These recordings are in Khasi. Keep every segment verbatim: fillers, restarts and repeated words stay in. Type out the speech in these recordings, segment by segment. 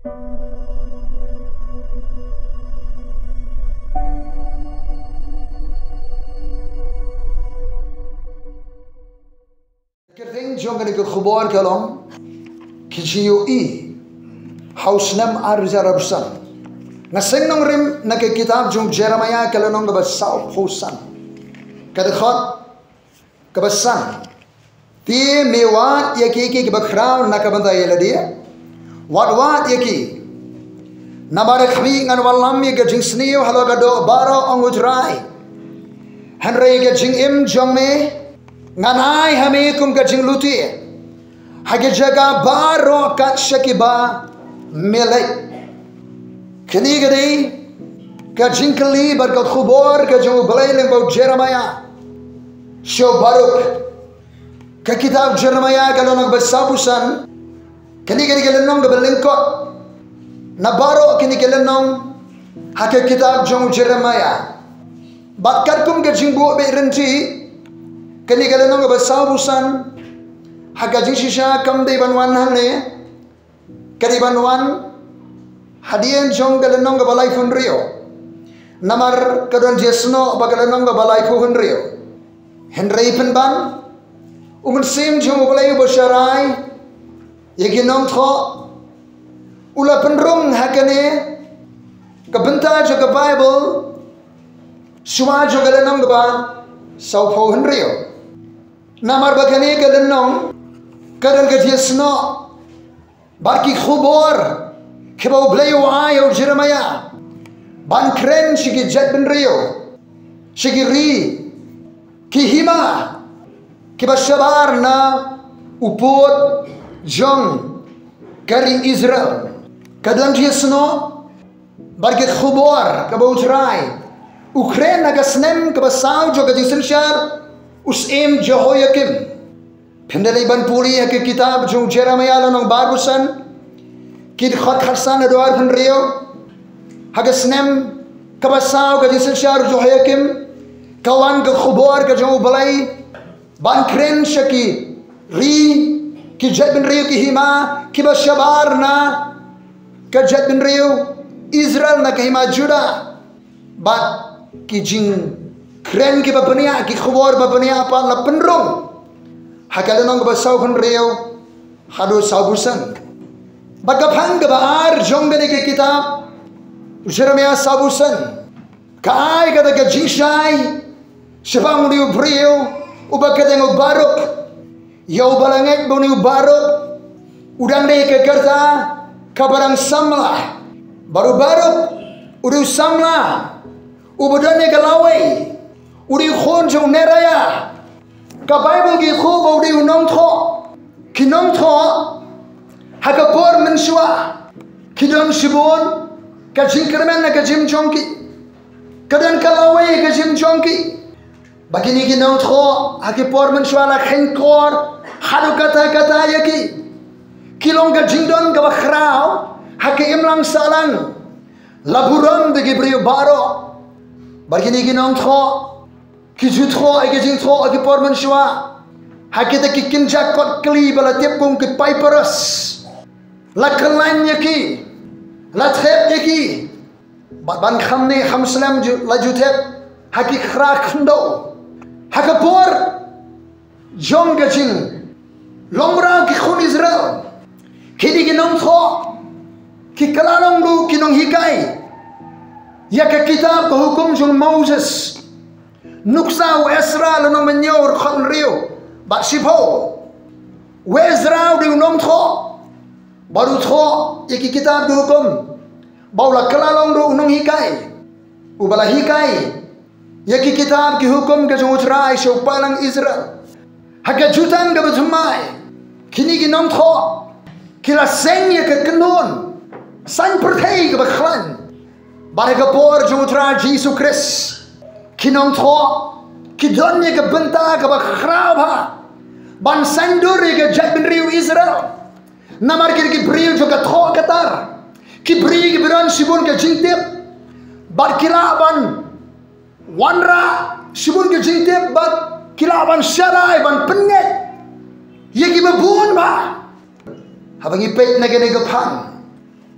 Kyrteng jong kane ka khubor ka long, ki jingïohi ha u snem ar hajar arphew san. Nga seng nongrim na ka kitab jong Jeremiah ka lynnong kaba sawphew san, ka dkhot kaba san. Te me wad ïa ki, ki, kiba khraw na ka bynta ïa lade, wad wad ïa ki. Namar ha khmih ngan wallam ïa ka jingsniew halor ka doh baroh, ong U Trai. Hynrei ka jingim jong me ngan ai ha me kum ka jinglute ha ki jaka baroh kat sha kiba me leit. Kane ka dei ka jingkylli bad ka khubor ka jong U Blei lyngba u Jeremiah sha u Baruk. Ka kitab Jeremiah ka lynnong kaba sawphew san, kane ka dei ka lynnong kaba lyngkot na baroh kine ki lynnong ha ka kitab jong u Jeremiah. Bad katkum ka jingbuh beit ryntih, kane ka lynnong kaba sawphew san ha ka jingshisha kam dei ban wan hangne, ka dei ban wan hadien jong ka lynnong kaba laiphew hynriew. Namar ka don jingïasnoh ba ka lynnong kaba laiphew hynriew. Hynrei pynban, U Mynsiem jong U Blei uba sharai ïa ki nongthoh u la pynrung ha kane ka bynta jong ka Baibl shuwa jong ka lynnong kaba sawphew hynriew. Namar ba kane ka lynnong ka don ka jingïasnoh bad ki khubor kiba U Blei u ai ïa u Jeremiah ban kren sha ki jaitbynriew, sha ki ri, ki hima kiba shabar na u pud jong ka ri Israel. Ka don jingïasnoh bad ka khubor kaba U Trai u kren ha ka snem kaba saw jong ka jingsynshar u Syiem Jehoiakim. Phin da leit ban pule ha ka kitab jong u Jeremiah lynnong ba arphew san, ki dkhot khatsan haduh arphew hynriew. Ha ka snem kaba saw ka jingsynshar u Jehoiakim, ka wan ka khubor ka jong U Blei ban kren sha ki ri, ki jaitbynriew, ki hima kiba shabar na ka jaitbynriew Israel, na ka hima Judah. Bad ki jingkren kiba bniah, ki khubor ba bniah pat la pynrung ha ka lynnong kaba sawphew hynriew haduh sawphew san. Bad ka phang kaba ar jong kane ka kitab Jeremiah sawphew san ka ai kata ka jingshai shaphang une u briew uba kyrteng u Baruk. Ïa uba la ngeit ba une u Baruk u dang dei ka rta kaba dang samla. Bad u Baruk u dei u samla uba don ïa ka lawei, u dei u khun jong u Neriah. Ka Baibl ka ïathuh ba u dei u nongthoh. Ki nongthoh ha ka por mynshuwa ki don shibun ka jingkyrmen ha ka jingim jong ki. Ka don ka lawei ha ka jingim jong ki. Ba kine ki nongthoh ha ki por mynshuwa la kheiñkor haduh katta katta ïa ki. Ki long ka jingdon kaba khraw ha ka imlang sahlang. La burom da ki briew baroh. Ba kine ki nongthoh ki ju thoh ïa ka jingthoh ha ki por mynshuwa ha kita ki kynja kot kli ba la tip kum ki papyrus. La khlaiñ ïa ki, la thep ïa ki. Bad ban kham ne kham slem ju, la ju thep ha ki khra khyndew. Ha ka por jong ka jinglong mraw ki khun Israel, kine ki nongthoh ki kylla long ruh ki nonghikai ïa ka kitab ka hukum jong Moses. Nuksa u Esra lynnong ba hynñiew, dkhot hynriew bad shiphew. U Esra u dei u nongthoh bad u thoh ïa ki kitab ki hukum, bad u la kylla long ruh u nonghikai uba la hikai ïa ki kitab ki hukum ka jong U Trai sha u paidlang Israel. Ha ka jutang kaba thymmai, kine ki nongthoh ki la seng ïa ka kynhun saiñ pyrthei kaba khlaiñ. Bad ha ka por jong U Trai Jisu Khrist, ki nongthoh ki don ïa ka bynta kaba khraw bha ban saiñdur ïa ka jaitbynriew Israel. Namar ki dei ki briew jong ka thoh ka tar, ki briew kiba don shibun ka jingtip, bad ki lah ban wanrah shibun ka jingtip, bad ki lah ban sharai ban pynngeit ïa kiba bun bha. Haba ngi peit na kane ka phang,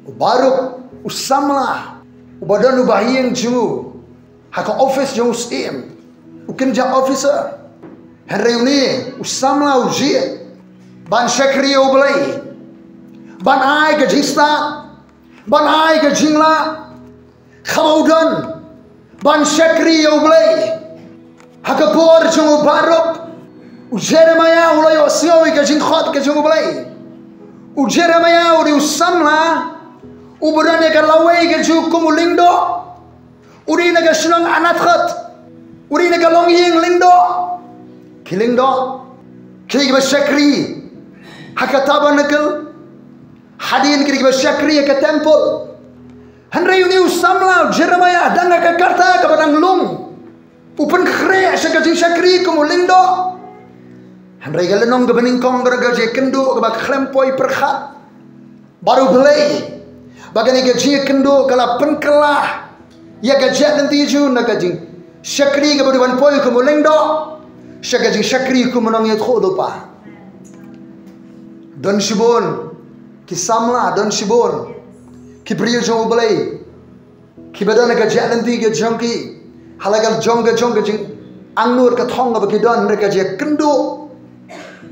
U Baruk u samla uba don u bahaïing jong u ha ka office jong u syiem, u kynja officer. Hynrei une u samla u jied ban shakri ïa U Blei, ban ai ka jingstad, ban ai ka jinglah, kaba u don ban shakri ïa U Blei. Ha ka por jong u Baruk, u Jeremiah u la ïohsngew ïa ka jingkhot ka jong U Blei. U Jeremiah u dei u samla uba don ïa ka lawei ka jong u kum u lyngdoh. U dei na ka shnong Anathoth. U dei na ka longïing lyngdoh. Ki lyngdoh, ki dei kiba shakri ha ka tabernacle. Hadien ki dei kiba shakri ha ka temple. Hynrei une u samla u Jeremiah dang ha ka karta kaba dang lung, u pynkhreh sha ka jingshakri kum u lyngdoh. Hynrei ka lynnong kaba nyngkong ka dei ka jingkynduh kaba khlem poi pyrkhat bad U Blei, ba kane ka jingkynduh ka la pynkylla ïa ka jingïaid lynti jong u na ka jingshakri kaba dei ban poi kum u lyngdoh sha ka jingshakri kum u nongïathuhlypa. Don shibun ki samla, don shibun ki briew jong U Blei kiba don ha ka jingïaid lynti ka jong ki, ha la ka jong ka jong ka jingangnud ka thong kaba ki don, hynrei ka jingkynduh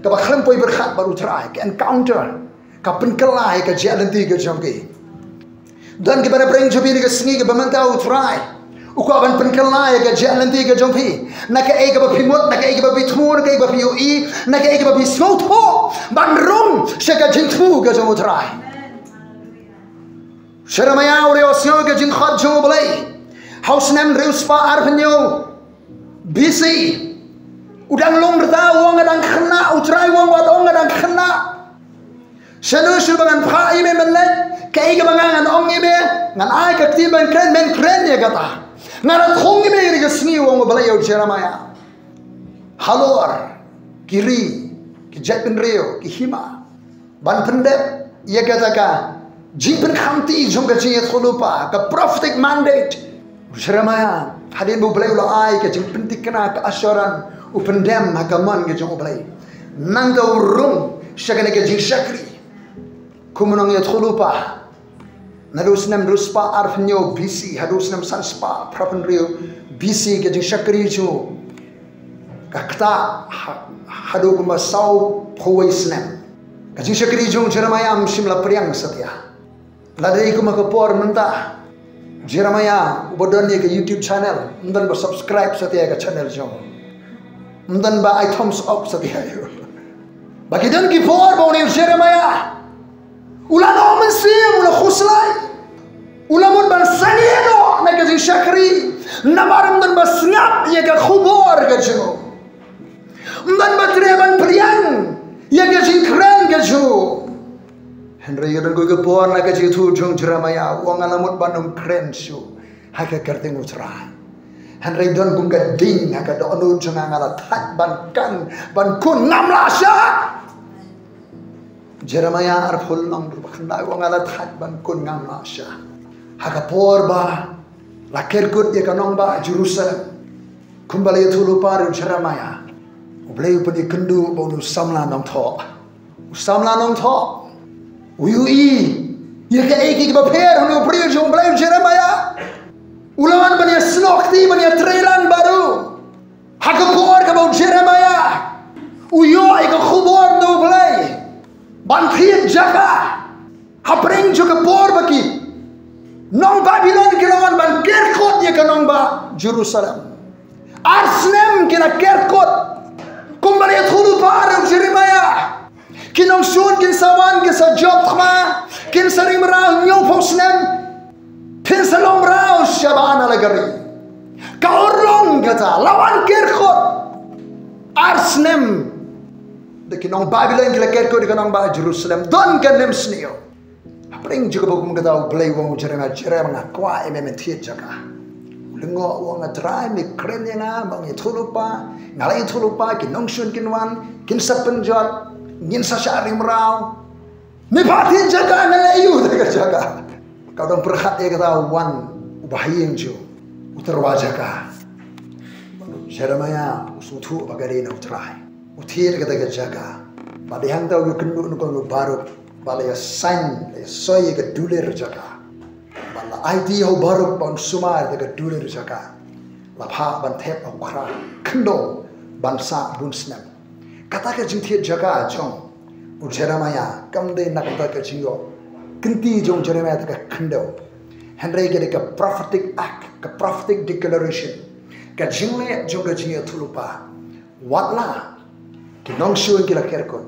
kaba khlem poi pyrkhat bad U Trai, ka encounter ka pynkylla ïa ka jingïaid lynti ka jong ki. Don kiba na pdeng jong phi ha ka sngi kaba mynta U Trai u kwah ban pynkylla ïa ka jingïaid lynti ka jong phi. Na kaei kaba phi mut, na kaei kaba phi thmu, na kaei kaba phi ïohi, na kaei kaba phi sngewthuh, ban rung sha ka jingthmu ka jong U Trai. Jeremiah u la ïohsngew ïa ka jingkhot jong U Blei ha u snem hynriew spah arphew hynñiew B C. U dang lung rta, u ong nga dang khynnah, U Trai u ong wat ong nga dang khynnah. Shano shuh ba ngan phah ïa me mynleit, kaei kaba nga ngan ong ïa me, ngan ai ka ktien ban kren, men kren ïa kata. Nga la thung ïa me ïa ka sngi, u ong U Blei ïa u Jeremiah. Halor ki ri, ki jaitbynriew, ki hima, ban pyndep ïa kata ka jingpynkhamti jong ka jingïathuhlypa, ka prophetic mandate. Jeremiah, hadien ba U Blei u la ai ka jingpynthikna, ka assurance, u pyndem ha ka mon ka jong U Blei. Nangta u rung sha kane ka jingshakri kum u nongïathuhlypa. Naduh u snem hynriew spah arphew hynñiew B C haduh u snem san spah phra phew hynriew B C ka jingshakri jong u ka ktah ha-, haduh kumba saw phew wei snem. Ka jingshakri jong u Jeremiah ym shym la pdiang satia. Lada kum ha ka por mynta, Jeremiah uba don ïa ka YouTube channel, ym don ba subscribe satia ïa ka channel jong u. Ym don ba ai thumbs up satia ïa u. Ba ki don ki por ba une u Jeremiah u la noh mynsiem, u la khuslai, u la mut ban sangeh noh na ka jingshakri, namar ym don ba sngap ïa ka khubor ka jong u. Ym don ba treh ban pdiang ïa ka jingkren ka jong u. Hynrei ka don kawei ka por na ka jingïathuh jong u Jeremiah, u ong nga la mut ban ym kren shuh ha ka kyrteng U Trai. Hynrei don kum ka ding ha ka dohnud jong nga, nga la thait ban kan, ban kun, ngam lah shah. Jeremiah arphew lynnong, dkhot khyndai, u ong nga la thait ban kun, ngam lah shah. Ha ka por ba la ker kut ïa ka nongbah Jerusalem, kumba la ïathuhlypa da u Jeremiah, U Blei u pynïakynduh ba une u samla nongthoh. U samla nongthoh u ïohi ïa kaei kaei kaba pher ha une u briew jong U Blei u Jeremiah. U la wan ban ïasnoh kti, ban ïatreilang bad u. Ha ka por kaba u Jeremiah u ïoh ïa ka khubor na U Blei ban thied jaka, hapdeng jong ka por ba ki nong Babilon ki la wan ban ker kut ïa ka nongbah Jerusalem. Ar snem ki la ker kut, kumba la ïathuhlypa da u Jeremiah. Ki nongshun kin sa wan, kin sa jop thma, kin sa ri mraw hynñiewphew snem, phin sa long mraw shabar na la ka ri. Ka urlong kata la wan ker kut. Ar snem da ki nong Babilon ki la ker kut ïa ka nongbah Jerusalem, don ka nemsniew. Hapdeng jong kaba kum kata U Blei u ong u Jeremiah, Jeremiah, nga kwah ïa me men thied jaka. U lyngngoh u ong, A Trai, me kren ïa nga, me ong ïathuhlypa, nga la ïathuhlypa, ki nongshun kin wan, kin sa pynjot, ngin sa shah ri mraw. Me phah thied jaka, me leh aïu da ka jaka? Ka dang pyrkhat ïa kata, wan u bahaïing jong u, u tyrwa jaka. Jeremiah u sngewthuh ba ka dei na U Trai. U thied kata ka jaka. Bad dei hangta u ïakynduh nyngkong ïa u Baruk. Ba la ïa sign, la ïa soi ïa ka dulir jaka. Ba la aiti ïa u Baruk ban sumar ïa ka dulir jaka. La phah ban thep ha u khra khyndew ban sah bun snem. Kata ka jingthied jaka jong u Jeremiah kam dei na kata ka jingïoh kynti jong u Jeremiah ta ka khyndew. Hynrei ka dei ka prophetic act, ka prophetic declaration. Ka jingleh jong ka jingïathuhlypa. Wat la ki nongshun ki la ker kut,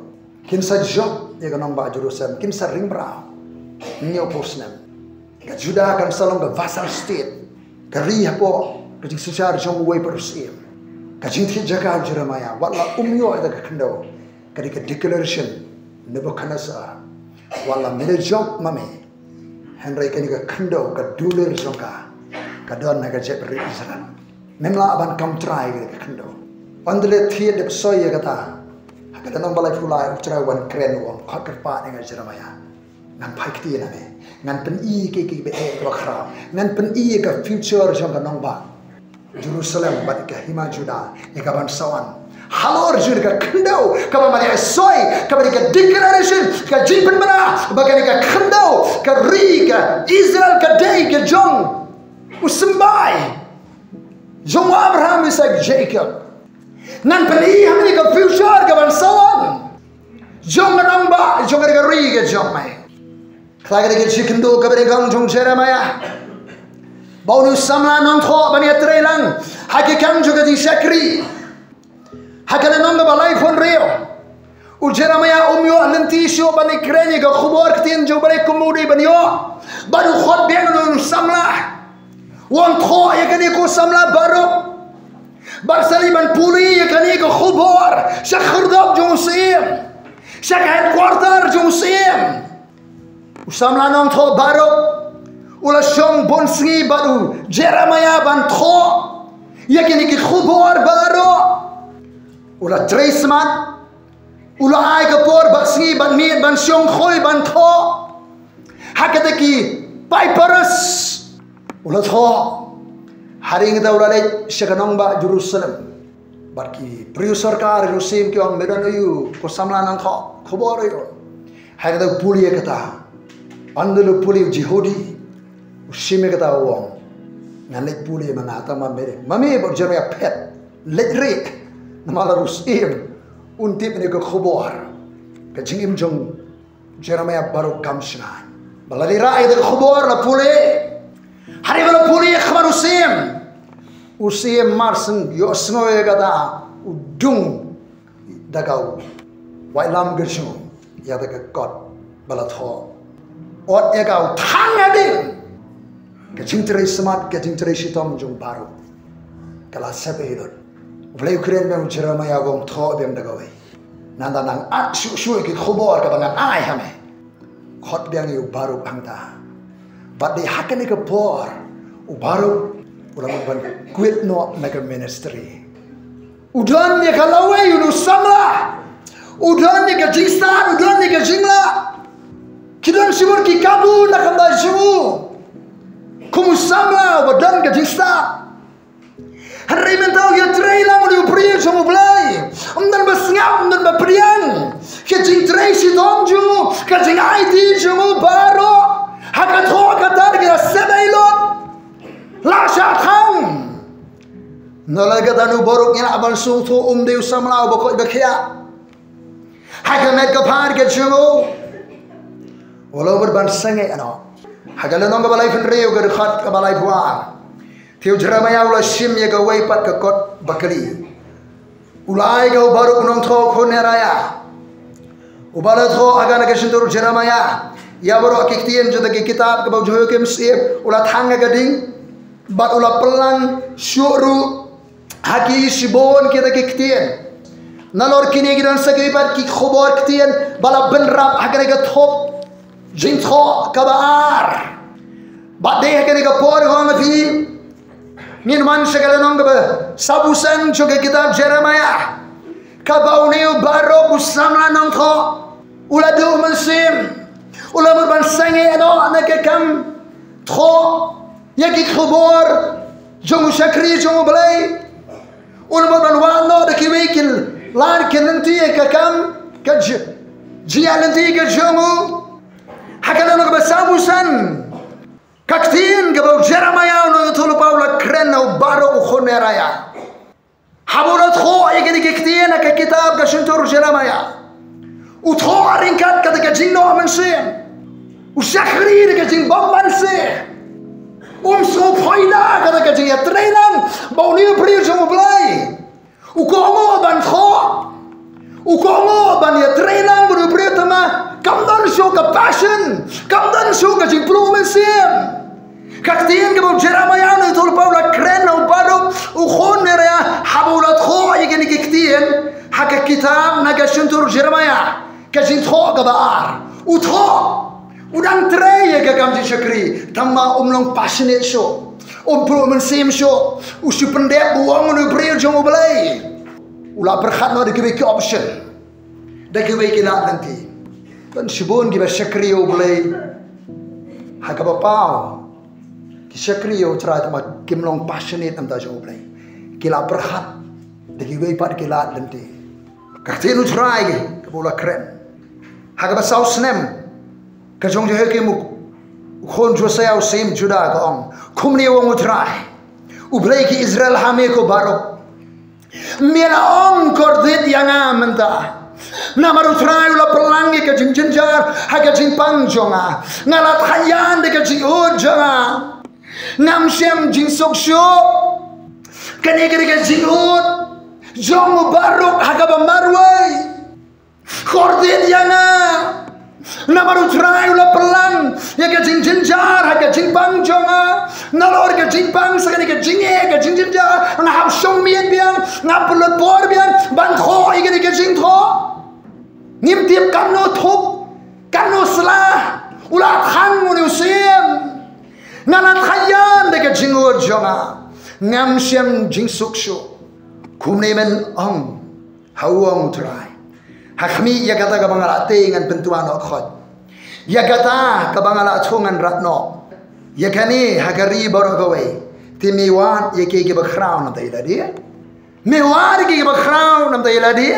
kin sa jop ïa ka nongbah Jerusalem, kin sa ring mraw hynñiewphew snem. Ka Judah kan sa long ka vassal state, ka ri hapoh ka jingsynshar jong uwei pat u syiem. Ka jingthied jaka u Jeremiah, wat la um ïoh ïa ka khyndew, ka dei ka declaration Nebuchadnezzar. Wat la me la jop ma me, hynrei kane ka khyndew, ka dulir jong ka, ka don ha ka jaitbynriew Israel. Mem lah ban kam trai ïa ka khyndew. Ynda la thied da soi ïa kata, ha ka lynnong ba laiphew lai, u Trai u wan kren, u ong, khot kyrpad ïa nga Jeremiah. Ngan phai kti na me. Ngan pyni ïa ki, ki ba eh, ba khraw. Ngan pyni ïa ka future jong ka nongbah Jerusalem bad ka hima Judah, ïa ka ban sa wan halor jong ka khyndew kaba me la soi, kaba dei ka declaration, ka jingpynbna ba kane ka khyndew, ka ri ka Israel, ka dei ka jong u symbai jong u Abraham, Isaac, Jacob. Ngan pyni ha me ka future ka ban sa wan jong ka nongbah, jong ka ri ka jong me. Kata ka dei ka jingkynduh kaba dei ka jong u Jeremiah. Ba une u samla nongthoh ban ïatreilang ha ki kam jong ka jingshakri ha ka lynnong kaba laiphew hynriew. U Jeremiah um ïoh lynti shuh ban ïakren ïa ka khubor ktien jong U Blei kumno u dei ban ïoh. Bad u khot biang une u samla, u ong, thoh ïa kane ko samla Baruk. Bad sa leit ban pule ïa kane ka khubor sha khyrdop jong u syiem, sha ka headquarter jong u syiem. U samla nongthoh Baruk u la shong bun sngi bad u Jeremiah ban thoh ïa kine ki khubor baroh. U la trei smat, u la ai ka por bad sngi bad miet ban shong khuid ban thoh ha kata ki papyrus. U la thoh. Hadien kata u la leit sha ka nongbah Jerusalem. Bad ki briew sorkar, u syiem, ki ong, me don aïu ko samla nongthoh khubor aïu? Hadien kata u pule ïa kata. Ynda la pule u Jehudi, u shim ïa kata u ong, ngan leit pule ma nga, tang ma me, ma me bad u Jeremiah phet, leit rieh. Namar la u syiem un tip ïa ka khubor, ka jingim jong Jeremiah baroh kam shngaiñ. Ba la leit rah ïa ka khubor, la pule. Hadien ba la pule ha khmat u syiem, u syiem mar shen ïohsngew ïa kata, u dung da ka u waitlam ka jong u ïa ka kot ba la thoh. Ot ïa ka u thang hadien. Ka jingtrei smat, ka jingtrei shitom jong u Baruk ka la sep ei lut. U Blei u kren biang ïa u Jeremiah, u ong, thoh biang da kawei. Nangta ngan ai shuh shuh ïa ki khubor kaba ngan ai ha me. Khot biang ïa u Baruk hangta. Bad dei ha kane ka por u Baruk u la mut ban quit noh na ka ministry. U don ïa ka lawei, une u samla. U don ïa ka jingstad, u don ïa ka jinglah. Ki don shibun ki kabu na ka bynta jong u kum u samla uba don ka jingstad. Hynrei mynta u ïatrei lang u dei u briew jong U Blei. Um don ba sngap, um don ba pdiang. Ka jingtrei shitom jong u, ka jingaiti jong u baroh ha ka thoh ka tar ki la sep ei lut. La shah thang. Nalor kata une u Baruk ngi lah ban sngewthuh um dei u samla uba koit ba khiah ha ka met ka phad ka jong u. U la mut ban sangeh noh. Ha ka lynnong kaba laiphew hynriew, ka dkhot kaba laiphew ar. Te u Jeremiah u la shim ïa kawei pat ka kot bakli. U la ai ha u Baruk u nongthoh khun Neriah, uba la thoh ha kane ka shyntur u Jeremiah ïa baroh ki ktien jong kata ka kitab kaba u Jehoiakim u syiem u la thang ha ka ding. Bad u la pynlang shuh ruh ha ki shibun kita ki ktien. Nalor kine ki don sa kiwei pat ki khubor ktien ba la bynrap ha kane ka thup jingthoh kaba ar. Bad dei ha kane ka por, nga ong ïa phi, ngin wan sha ka lynnong kaba sawphew san jong ka kitab Jeremiah, kaba une u Baruk u samla nongthoh u la duh mynsiem. U la mut ban sangeh noh na ka kam thoh ïa ki khubor jong u shakri jong U Blei. U la mut ban wad noh da kiwei ki lad ki lynti ïa ka kam, ka ji-, jingïaid lynti ka jong u. Ha ka lynnong kaba sawphew san, ka ktien kaba u Jeremiah u nongïathuhlypa u la kren na u Baruk u khun Neriah. Haba u la thoh ïa kine ki ktien ha ka kitab Ka Shyntur Jeremiah, u thoh ryngkat kata ka jingnoh mynsiem, u shakri da ka jingbymman seh. Um sngewphohai kata ka jingïatreilang bad une u briew jong U Blei. U kohnguh ban thoh, u kohnguh ban ïatreilang bad une u briew, tangba kam don shuh ka passion, kam don shuh ka jingpluh mynsiem. Ka ktien kaba u Jeremiah u nongïathuhlypa u la kren na u Baruk u khun Neriah haba u la thoh ïa kine ki ktien ha ka kitab na Ka Shyntur Jeremiah, ka jingthoh kaba ar. U thoh, u dang trei ïa ka kam jingshakri, tangba um long passionate shuh, um pluh mynsiem shuh. U shu pyndep, u ong, une u briew jong U Blei. U la pyrkhat noh da kiwei ki option, da kiwei ki lad lynti. Don shibun kiba shakri ïa U Blei ha kaba paw, ki shakri ïa U Trai, tangba kim long passionate na ka bynta jong U Blei. Ki la pyrkhat da kiwei pat ki lad lynti. Ka ktien U Trai kaba u la kren ha kaba saw snem ka jong Jehoiakim u khun Josiah u syiem Judah, ka ong, kumne u ong U Trai, U Blei ki Israel, ha me ko Baruk. Me la ong kordit ïa nga mynta. Namar U Trai u la pynlang ïa ka jingjynjar ha ka jingpang jong nga. Nga la thaïan da ka jingud jong nga. Ngam shym jingsuk shuh. Kane ka dei ka jingud jong u Baruk ha kaba marwei. Kordit ïa nga. Namar U Trai u la pynlang ïa ka jingjynjar ha ka jingpang jong nga. Nalor ka jingpang sha kane ka jingeh, ka jingjynjar, nga hap shong miet biang, nga pynlut por biang ban thoh ïa kane ka jingthoh. Ngim tip katno thup, katno sla u la thang une u syiem. Nga la thaïan da ka jingud jong nga. Ngam shym jingsuk shuh. Kumne men ong. Ha u ong U Trai. Ha khmih, ïa kata kaba nga la tei ngan pyntwa noh khoit. Ïa kata kaba nga la thuh ngan rat noh. Ïa kane ha ka ri baroh kawei. Te me wad ïa ki kiba khraw na bynta ïa lade. Me wad ïa ki kiba khraw na bynta ïa lade.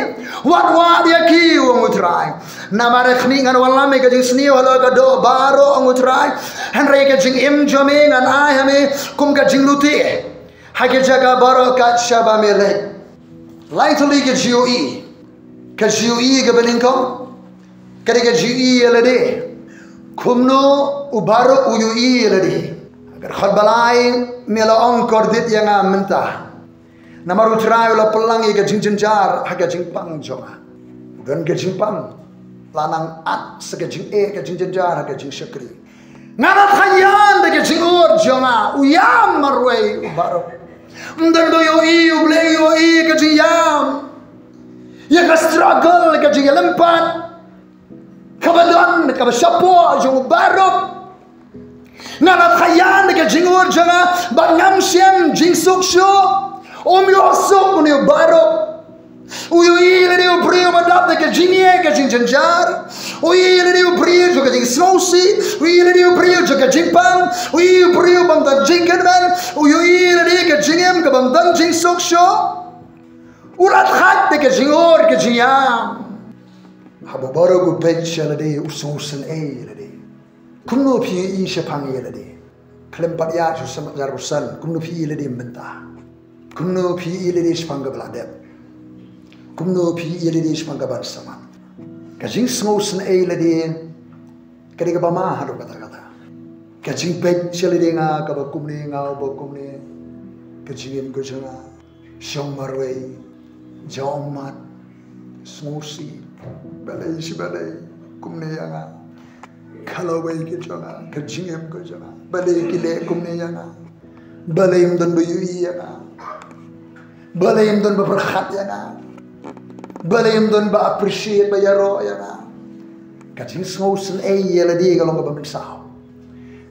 Wad, wad ïa ki, u ong U Trai. Namar ha khmih ngan wallam ïa ka jingsniew halor ka doh baroh, u ong U Trai. Hynrei ka jingim jong me ngan ai ha me kum ka jinglute ha ki jaka baroh kat shaba me leit. Lai tylli ka jingïohi. Ka jingïohi kaba nyngkong ka dei ka jingïohi ïa lade. Kumno u Baruk u ïohi ïa lade. Ka dkhot ba lai, me la ong kordit ïa nga mynta. Namar U Trai u la pynlang ïa ka jingjynjar ha ka jingpang jong nga. Don ka jingpang la nang at sa ka jingeh, ka jingjynjar ha ka jingshakri. Nga la thaïan da ka jingud jong nga. U ïam marwei u Baruk. Ym don ba ïohi, U Blei u ïohi ka jingïam, ïa ka struggle, ka jingïalympat kaba don, kaba shapoh jong u Baruk. Nga la thaïan da ka jingud jong nga bad ngam shym jingsuk shuh. Um ïohsuk une u Baruk. U ïohi ïa lade u briew ba dap da ka jingeh, ka jingjynjar. U ïohi ïa lade u briew jong ka jingsngewsih. U ïohi ïa lade u briew jong ka jingpang. U ïohi u briew bym don jingkyrmen. U ïohi ïa lade ka jingim ka bym don jingsuk shuh. U la thait da ka jingud, ka jingïam. Haba u Baruk u peit sha lade, u sngewsynei ïa lade. Kumno phi ïohi shaphang ïa lade? Khlem pat ïa shu sngewsynei, kumno phi ïohi ïa lade mynta? Kumno phi ïohi ïa lade shaphang kaba la dep? Kumno phi ïohi ïa lade shaphang kaba sahmat? Ka jingsngewsynei ïa lade ka dei kaba ma haduh katta katta. Ka jingpeit sha lade, nga kaba kumne, nga uba kumne. Ka jingim ka jong nga shong marwei, jaw ummat, sngewsih. Balei shi balei kumne ïa nga? Ka lawei ka jong nga, ka jingim ka jong nga. Balei ki leh kumne ïa nga? Balei ym don ba ïohi ïa nga? Balei ym don ba pyrkhat ïa nga? Balei ym don ba appreciate, ba ïaroh ïa nga? Ka jingsngewsynei ïa lade ka long kaba mynsaw.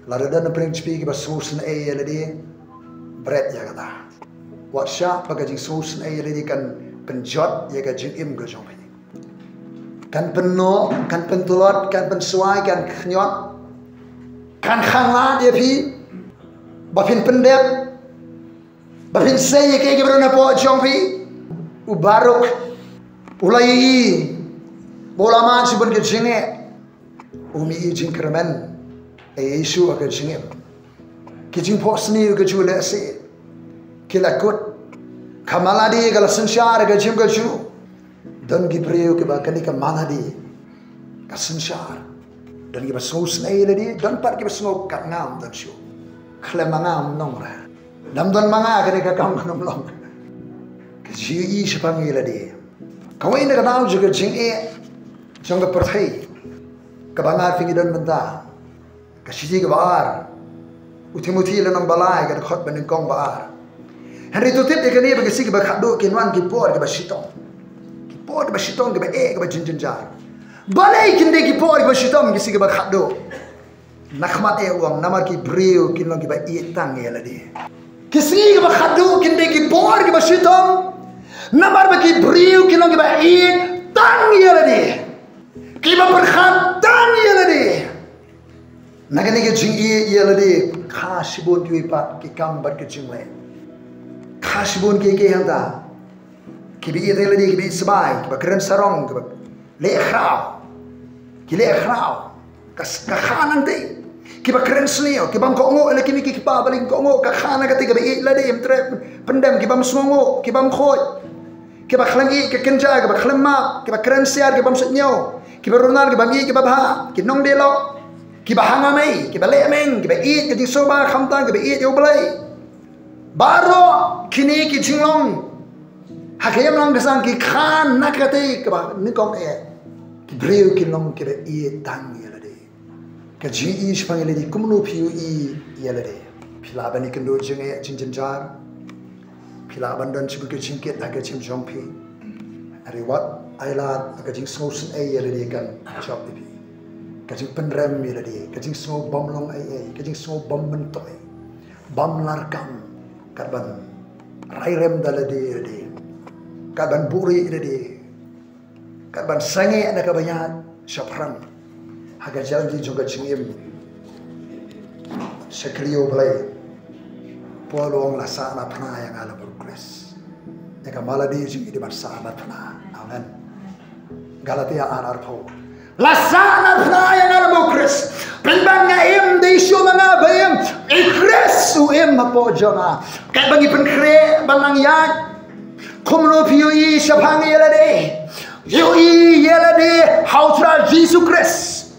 Lada don na pdeng jong phi kiba sngewsynei ïa lade, bret ïa kata. Wat shah ba ka jingsngewsynei ïa lade kan pynjot ïa ka jingim ka jong phi. Kan pynnoh, kan pyntlot, kan pynswai, kan khñiot, kan khanglad ïa phi ba phin pyndep, ba phin sei ïa kiei kiei baroh na pdeng jong phi. U Baruk u la ïohi ba u la mad shibun ka jingeh. U mih i jingkyrmen, e Jisu ha ka jingim. Ki jingphohsniew ka ju leh se. Ki la kut. Ka maladi ka la synshar ha ka jingim ka ju. Don ki briew kiba kane ka maladi ka synshar. Don kiba sngewsynei lade, don pat kiba sngew kat ngam don shuh. Khlem ma nga ym nong re. Dam don ma nga kane ka kam kan ym long. Ka jingïohi shaphang ïa lade. Kawei na ka daw jong ka jingeh jong ka pyrthei kaba nga phi ngi don mynta. Ka shithi kaba ar. U Timothi lynnong ba lai ka dkhot ba nyngkong ba ar. Hynrei to tip ïa kane ba ki sngi kiba khatduh kin wan ki por kiba shitom. Ki por kiba shitom kiba eh kiba jynjynjar. Balei kin dei ki por kiba shitom ki sngi kiba khatduh? Nakhmat eh u ong namar ki briew kin long kiba ïeit tang ïa lade. Ki sngi kiba khatduh kin dei ki por kiba shitom. Namar ba ki briew kin long kiba ïeit tang ïa lade. Kiba pyrkhat tang ïa lade. Na kane ka jingïeit ïa lade, kha shibun kiwei pat ki kam bad ki jingleh. Kha shibun kiei kiei hangta. Kiba ïeit ïa lade, kiba ïeit sbai, kiba kren sarong, kiba leh khraw. Ki leh khraw. Ka, ka kha nangtei. Kiba kren sniew, kiba ym kohnguh ïa la kine ki kpa ba leh kohnguh, ka kha na katei, kiba ïeit lade, ym treh pyndem, kiba ym sngewnguh, kiba ym khuid. Kiba khlem ïeit ka kynja, kiba khlem map, kiba kren siar, kiba ym suidñiew, kiba runar, kiba ym ïeit, kiba bha, ki nongdie lok, kiba hanga mei, kiba leh meng, kiba ïeit ka jingsngewbha khamtam, kiba ïeit ïa U Blei. Baroh kine ki jinglong ha ka ïamlang ka sang ki kha na katei kaba nyngkong eh. Ki briew ki long kiba ïeit tang ïa lade. Ka jingïohi shaphang ïa lade, kumno phi ïohi ïa lade? Phi lah ban ïakynduh jingeh jingjynjar. Phi lah ban don shibun ki jingkit ha ka jingim jong phi. Hynrei wat ai lad ha ka jingsngewsynei ïa lade kan jop ïa phi. Ka jingpynrem ïa lade, ka jingsngew bym long ei ei, ka jingsngew bym myntoi, bym larkam, kat ban rai rem da lade ïa lade, kat ban buhrieh ïa lade. Kat ban sangeh na kaba ïaid shaphrang ha ka jingim jong ka jingim. Shakri ïa U Blei. Paul u ong la sahnarphna ïa nga lem bad U Khrist. Ïa ka maladi jong ngi dei ban sahnarphna. Amen. Galatia ar arphew. La sahnarphna ïa nga lem bad U Khrist. Pynban nga im dei shuh ma nga ba im. I Khrist u im hapoh jong nga. Kat ba ngi pynkhreh ban nang ïaid. Kumno phi ïohi shaphang ïa lade? Ïohi ïa lade ha U Trai Jisu Khrist.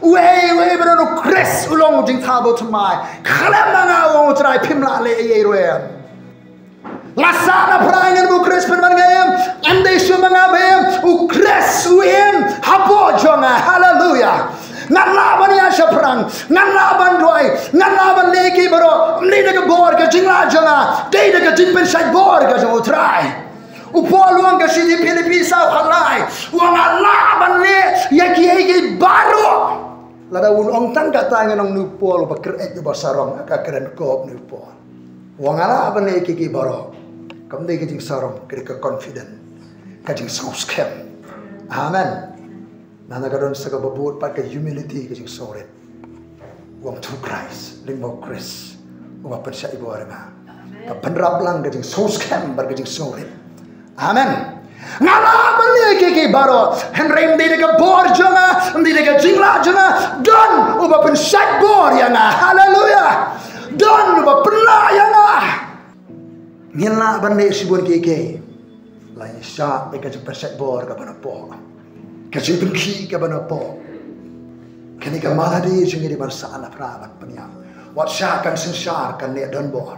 Uei uei ba don U Khrist u long jingthaw bad thymmai. Khlem ma nga, u ong U Trai, phim lah leh ei ei ruh em. La sahnarphna ïa nga lem bad U Khrist, pynban nga im, em dei shuh ma nga ba im, U Khrist u im hapoh jong nga. Haleluya. Ngan lah ban ïaid shaphrang, ngan lah ban duwai, ngan lah ban leh kiei baroh, ym dei da ka bor ka jinglah jong nga, dei da ka jingpynshait bor ka jong U Trai. U Paul u ong ha ka shithi Philippi saw khatlai, u ong nga lah ban leh ïa kiei kiei baroh. Lada un ong tang katta ngan ong une u Paul uba kren, uba sarong, ka kren kop une u Paul. U ong nga lah ban leh kiei kiei baroh. Kam dei ka jingsarong, ka dei ka confident, ka jingsngewskhem. Amen. Nangta ka don sa kaba bud pat ka humility, ka jingsngewrit. U ong through Christ, lyngba U Khrist uba pynshait bor ïa nga. Ka bynrap lang ka jingsngewskhem bad ka jingsngewrit. Amen. Nga lah ban leh kiei kiei baroh, hynrei ym dei da ka bor jong nga, ym dei da ka jinglah jong nga, don uba pynshait bor ïa nga. Haleluya. Don uba pynlah ïa nga. Ngin lah ban leh shibun kiei kiei, la ngi shah ïa ka jingpynshait bor kaba napoh, ka jingpynkhih kaba napoh. Kane ka maladi jong ngi dei ban sahnarphna ban pynïap. Wat shah kan synshar kan neh donbor.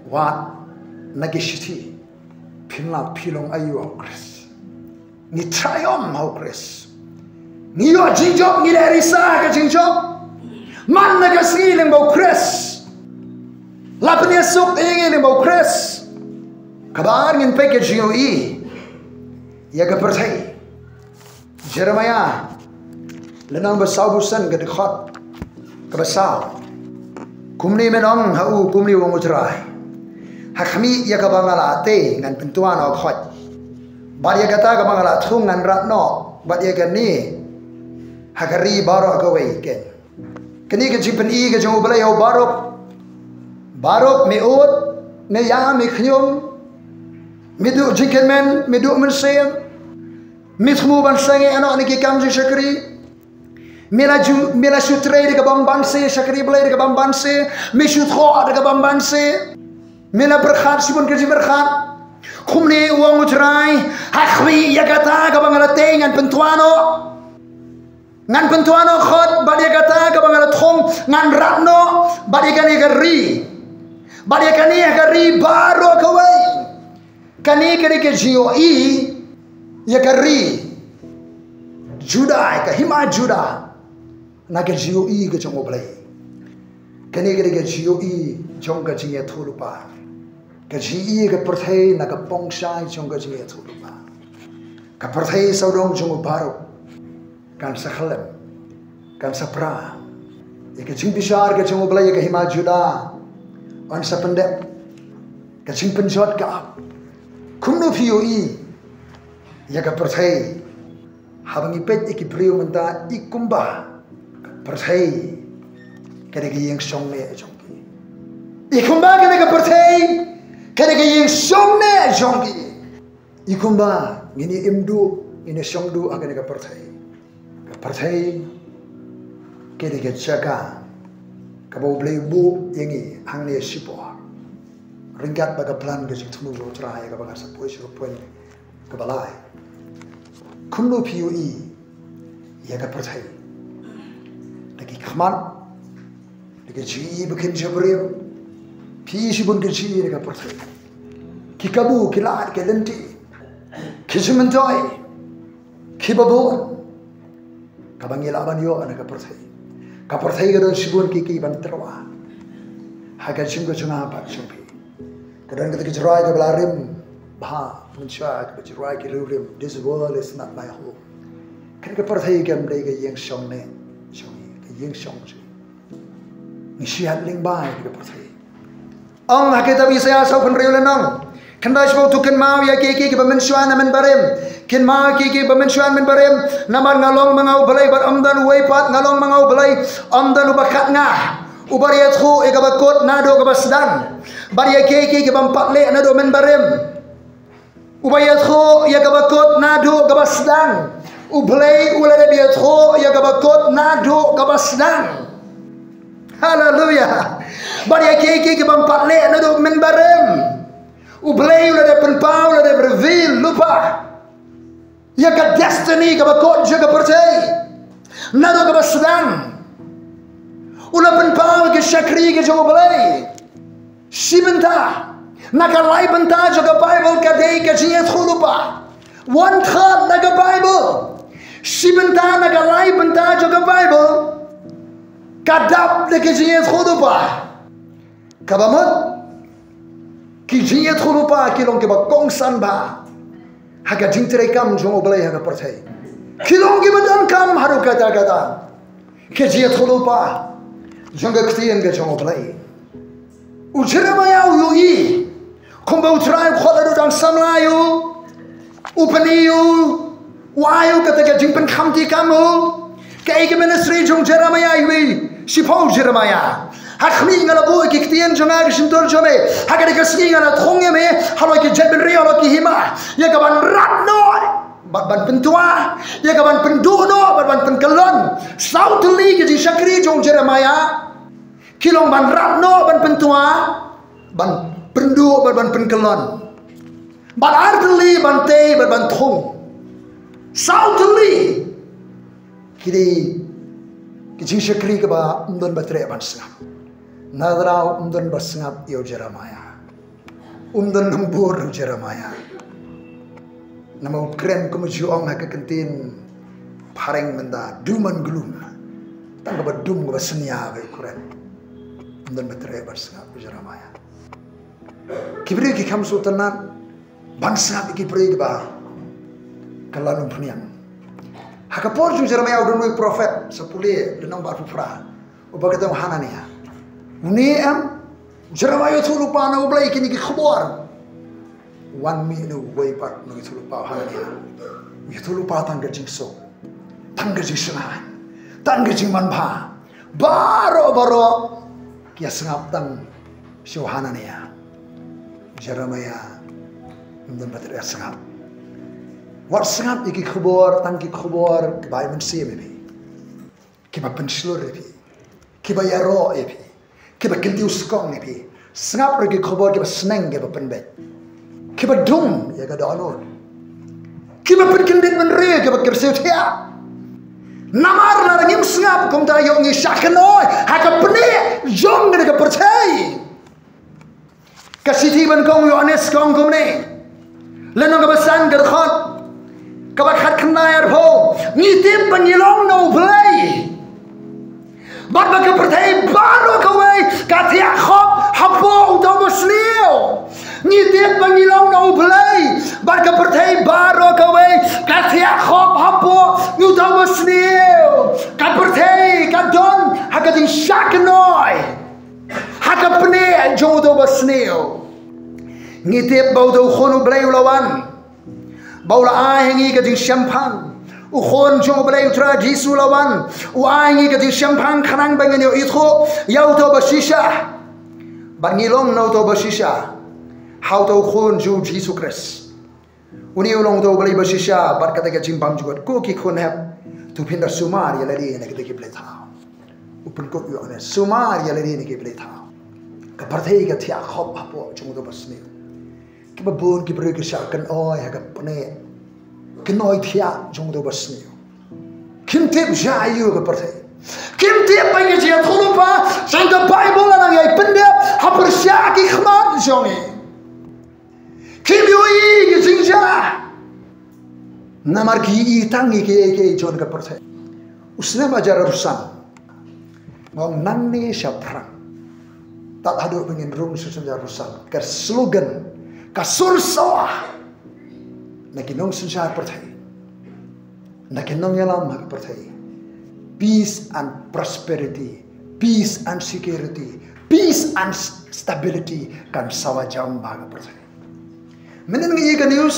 Wat na ki shithi, phin lap phi long aïu ha U Khrist. Ngi triumph ha U Khrist. Ngi ïoh jingjop, ngi leh risa ha ka jingjop. Man la ka sngi lyngba U Khrist. La pynïasuk ïa ngi lyngba U Khrist. Kaba ar, ngin peit ka jingïohi ïa ka pyrthei. Jeremiah lynnong ba sawphew san, ka dkhot kaba saw. Kumne men ong ha u, kumne u ong U Trai: Ha khmih, ïa kaba nga la tei ngan pyntuan ha u khot, bad ïa kata kaba nga la thung ngan rat noh, bad ïa kane ha ka ri baroh kawei. Kane, kane ka jingpyni ka jong U Blei ha u Baruk. Baruk, me ud, me ïam, me khñium, me duh jingkyrmen, me duh mynsiem, me thmu ban sangeh noh na ki kam jingshakri. Me la ju, me la shu trei da ka bambanse, shakri Blei da ka bambanse, me shu thoh da ka bambanse. Me la pyrkhat shibun ka jingpyrkhat. Kumne u ong U Trai, ha khmih ïa kata kaba nga la tei ngan pyntwa noh. Ngan pyntwa noh khot bad ïa kata kaba nga la thung ngan rat noh bad ïa kane ka ri. Bad ïa kane ka ri baroh kawei. Kane ka dei ka jingïohi ïa ka ri Judah, ka hima Judah. Na ka jingïohi ka jong U Blei. Kane ka dei ka jingïohi jong ka jingïathuhlypa. Ka jingïohi ka pyrthei na ka pongshai jong ka jingïathuhlypa. Ka pyrthei sawdong jong u baroh kan sa khlem, kan sa pra ïa ka jingbishar ka jong U Blei ïa ka hima Judah. Yn sa pyndep ka jingpynjot ka ap. Kumno phi ïohi ïa ka pyrthei? Haba ngi peit ïa ki briew mynta, i kumba ka pyrthei ka dei ka ïing shong neh jong ki. I kumba ka dei ka pyrthei ka dei ka ïing shong neh jong ki. I kumba ngin ïa im duh, ngin ïa shong duh ha kane ka pyrthei. Ka pyrthei ka dei ka jaka kaba U Blei u buh ïa ngi hangne shipor. Ryngkat bad ka plan ka jingthmu jong U Trai kaba nga sa poi sha ka point kaba lai. Kumno phi ïohi ïa ka pyrthei? Da ki khmat, da ki jingïohi ba kynja briew. Phi ïohi shibun ki jingïohi da ka pyrthei. Ki kabu, ki lad, ki lynti, ki jingmyntoi, ki babun. Kaba ngi lah ban ïoh na ka pyrthei. Ka pyrthei ka don shibun ki, ki ban tyrwa ha ka jingim ka jong nga bad jong phi. Ka don kata ka jingrwai kaba la rim bha mynshuwa, kaba jingrwai ki riewrim, "This world is not my home." Kane ka pyrthei kam dei ka ïing shong neh jong ngi, ka ïing shong jong ngi. Ngi shu ïaid lyngba ïa ka pyrthei. Ong ha kitab Isaïah sawphew hynriew lynnong khyndai, shiphew, to kynmaw ïa kiei kiei kiba mynshuwa na mynbarim. Kynmaw ïa kiei kiei kiba mynshuwa na mynbarim. Namar nga long ma nga U Blei bad ym don uwei pat, nga long ma nga U Blei, ym don uba khat nga. Uba ïathuh ïa kaba kut naduh kaba sdang, bad ïa kiei kiei kibym pat leh naduh mynbarim. Uba ïathuh ïa kaba kut naduh kaba sdang. U Blei u la dep ïathuh ïa kaba kut naduh kaba sdang. Haleluya. Bad ïa kiei kiei kibym pat leh naduh mynbarim, U Blei u la dep pynpaw, u la dep reveal lypa ïa ka destiny kaba kut jong ka pyrthei naduh kaba sdang. U la pynpaw ïa ki shakri ki jong U Blei shi bynta na ka lai bynta jong ka Baibl ka dei ka jingïathuhlypa. One third na ka Baibl, shi bynta na ka lai bynta jong ka Baibl ka dap da ka jingïathuhlypa. Kaba mut ki jingïathuhlypa ki long kiba kongsan bha ha ka jingtreikam jong U Blei ha ka pyrthei. Ki long kiba donkam haduh katta katta. Ka jingïathuhlypa jong ka ktien ka jong U Blei. U Jeremiah u ïohi kumba U Trai u khot ïa u dang samla ïa u, u pyni ïa u, u ai ïa u kata ka jingpynkham treikam ïa u. Kaei ka ministry jong Jeremiah? Iwei, shiphew, Jeremiah, ha khmih nga la buh ïa ki ktien jong nga ha ka shyntur jong me. Ha kane ka sngi nga la thung ïa me halor ki jaitbynriew, halor ki hima, ïa ka ban rat noh bad ban pyntwa, ïa ka ban pynduh noh bad ban pynkyllon. Saw tylli ki jingshakri jong Jeremiah ki long ban rat noh ban pyntwa, ban pynduh bad ban pynkyllon, bad ar tylli ban tei bad ban thung. Saw tylli ki dei ki jingshakri kaba ym don ba treh ban sngap. Naduh ym don ba sngap ïa u Jeremiah. Um don nongbud u Jeremiah. Namar u kren kum u ju ong ha ka ktien phareng mynta, doom and gloom. Tang kaba dum kaba synñia ba u kren. Um don ba treh ban sngap u Jeremiah. Ki briew ki kham sngewtynnat ban sngap ïa ki briew kiba kylla umphniang. Ha ka por jong u Jeremiah u don uwei u prophet, sa pule lynnong ba arphew phra, uba kyrteng u Hananiah. Une em, Jeremiah u ïathuhlypa na U Blei kine ki khubor. Wan mih une uwei pat u nongïathuhlypa, u Hananiah. U ïathuhlypa tang ka jingsuk, tang ka jingshngaiñ, tang ka jingmanbha. Baroh baroh ki ïasngap tang sha u Hananiah. Jeremiah um don ba treh sngap. Wat sngap ïa ki khubor, tang ki khubor kiba ai mynsiem ïa phi. Kiba pynshlur ïa phi, kiba ïaroh ïa phi, kiba kyntiew skong ïa phi. Sngap ruh ki khubor kiba sneng kiba pynbeit, kiba dung ïa ka dohnud, kiba pynkyndit bynriew, kiba kyrsiew thiah. Namar lada ngim sngap kumta ïoh ngi shah kynnoh ha ka pnieh jong kane ka pyrthei. Ka shithi ba nyngkong Ïoannis ka ong kumne, lynnong kaba san, ka dkhot kaba khatkhyndai arphew: Ngi tip ba ngi long na U Blei, bad ba ka pyrthei baroh kawei ka thiah khop hapoh uta uba sniew. Ngi tip ba ngi long na U Blei, bad ka pyrthei baroh kawei ka thiah khop hapoh uta uba sniew. Ka pyrthei ka don ha ka jingshah kynnoh ha ka pnieh jong uta uba sniew. Ngi tip ba uta U Khun U Blei u la wan, ba u la ai ha ngi ka jingshemphang. U Khun jong U Blei, U Trai Jisu, u la wan, u ai ha ngi ka jingshemphang khnang ba ngin ïoh ithuh ïa uta uba shisha. Bad ngi long na uta uba shisha ha uta U Khun jong U Jisu Khrist. Une u long uta U Blei ba shisha. Bad kata ka jingbymjukut, ko ki khun hep, to phin da sumar ïa lade na kita ki blei thaw. U pynkut u ong, sumar ïa lade na ki blei thaw. Ka pyrthei ka thiah khop hapoh jong uta uba sniew. Kiba bun ki briew ki shah kynnoh ha ka pnieh, kynnoh thiah jong uta uba sniew. Kim tip shuh ïa ka pyrthei. Kim tip ba ngi ïa thulumpa sha ka Baibl, la nang ïa pyndep ha pyrshah ki khmat jong ngi. Kim ïohi ki jingjia namar ki i tang ïa kiei kiei jong ka pyrthei. U snem hajar arphew san, nga ong nangne shaphrang, tad haduh ba ngin rung sha u snem hajar arphew san, ka slogan, ka sur sawah na ki nongsynshar pyrthei, na ki nongïalam ha ka pyrthei: peace and prosperity, peace and security, peace and s- stability kan sawa jam bha ha ka pyrthei. Mynnin ngi ïohi ka news,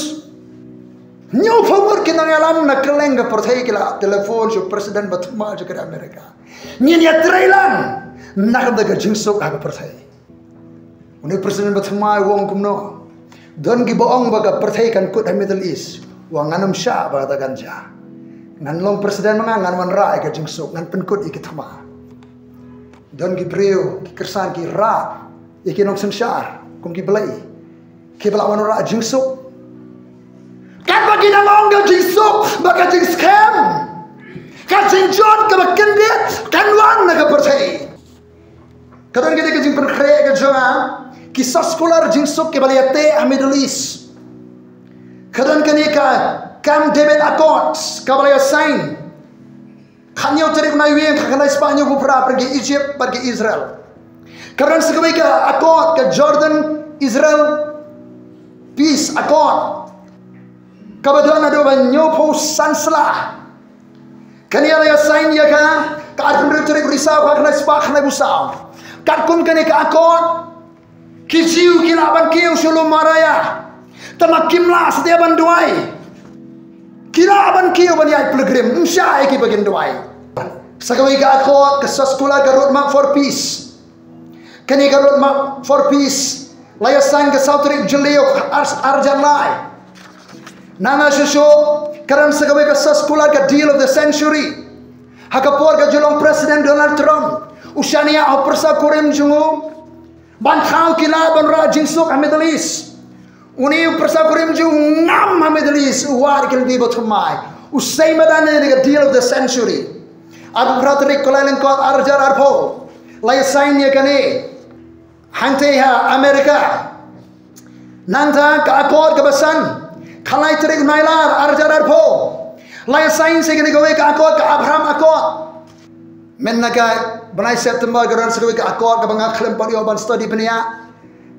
hynñiewphew ngut ki nongïalam na kylleng ka pyrthei ki la telephone sha u president ba thymmai jong ka ri America: Ngin ïatreilang na ka bynta ka jingsuk ha ka pyrthei. Une u president ba thymmai u ong kumno? Don kiba ong ba ka pyrthei kan kut ha Middle East. U ong ngan ym shah ba kata kan jia. Ngan long president ma nga, ngan wanrah ïa ka jingsuk, ngan pynkut ïa ki thma. Don ki briew, ki kyrsan, ki rah ïa ki nongsynshar kum ki blei, kiba la wanrah jingsuk. Katba ki dang ong ka jingsuk bad ka jingskhem, ka jingjot kaba kyndit kan wan na ka pyrthei. Ka don kane ka jingpynkhreh ka jong nga, ki soskular jingsuk kiba la ïateh ha Middle East. Ka don kane ka Camp David Accords kaba la ïasign khathynñiew tarik u Naiwieng khatkhyndai spah hynñiewphew phra hapdeng ki Egypt bad ki Israel. Ka don sa kawei ka accord, ka Jordan Israel Peace Accord, kaba don haduh ba hynñiewphew san sla. Kane la ïasign ïa ka, ka arphew hynriew tarik u Risaw khatkhyndai spah khyndaiphew saw. Katkum kane ka accord, ki Jiw ki lah ban kiew sha lum Moriah. Tangba kim lah satia ban duwai. Ki lah ban kiew ban ïaid pilgrim, ym shah ïa ki ba kin duwai. Sa kawei ka accord, ka soskular, ka Roadmap for Peace. Kane ka Roadmap for Peace la ïasign ka saw tarik Jylliew ar, ar hajar lai. Nangta shuh shuh ka don sa kawei ka soskular, ka Deal of the Century. Ha ka por ka jinglong President Donald Trump, u shaniah ha u pyrsa kurim jong u ban thaw ki lad ban rah jingsuk ha Middle East. Une u pyrsa kurim jong u ngam ha Middle East, u wad ïa ki lynti ba thymmai. U sei madan ïa ka Deal of the Century. Arphew phra tarik Kyllalyngkot ar hajar arphew la ïasign ïa kane hangtei ha America. Nangta ka accord kaba san, khatlai tarik u Nailar ar hajar arphew la ïasign sa kane kawei ka accord, ka Abraham Accord. Mynta ka bnai September ka don sa kawei ka accord kaba nga khlem pat ïoh ban study bniah,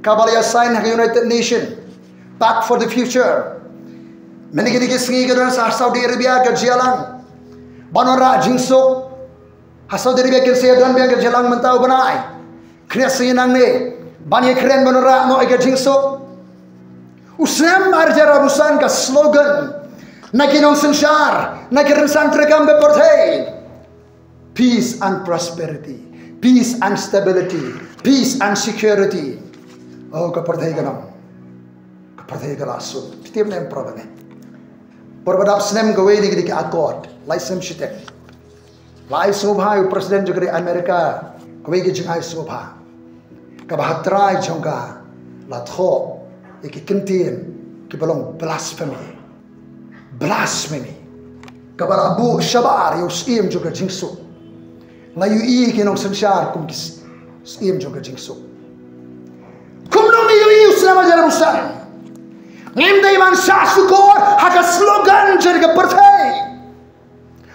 kaba la ïasign ha ka United Nation, Pact for the Future. Mynta kine ki sngi ka don sa ha Saudi Arabia ka jingïalang ban wanrah jingsuk. Ha Saudi Arabia kin sa ïadon biang ka jingïalang mynta u bnai. Kine ki sngi nangne ban ïakren ban wanrah noh ïa ka jingsuk. U snem ar hajar arphew san ka slogan na ki nongsynshar, na ki rynsan treikam ka pyrthei: peace and prosperity, peace and stability, peace and security. Oh, ka pyrthei ka nang, ka pyrthei ka la suk. Phi tip ne em para bangeit? Por ba dap snem kawei na kine ki accord, lai snem shiteng. La ai sngewbha ïa u president jong ka ri America, kawei ka jingai sngewbha. Kaba ha trai jong ka la thoh ïa ki kyntien kiba long blasphemy. Blasphemy. Kaba la buh shabar ïa u syiem jong ka jingsuk. La ïohi ki nongsynshar kum ki s-, syiem jong ka jingsuk. Kumno ngi ïohi u snem hajar arphew san? Ngim dei ban shah shukor ha ka slogan jong ka pyrthei.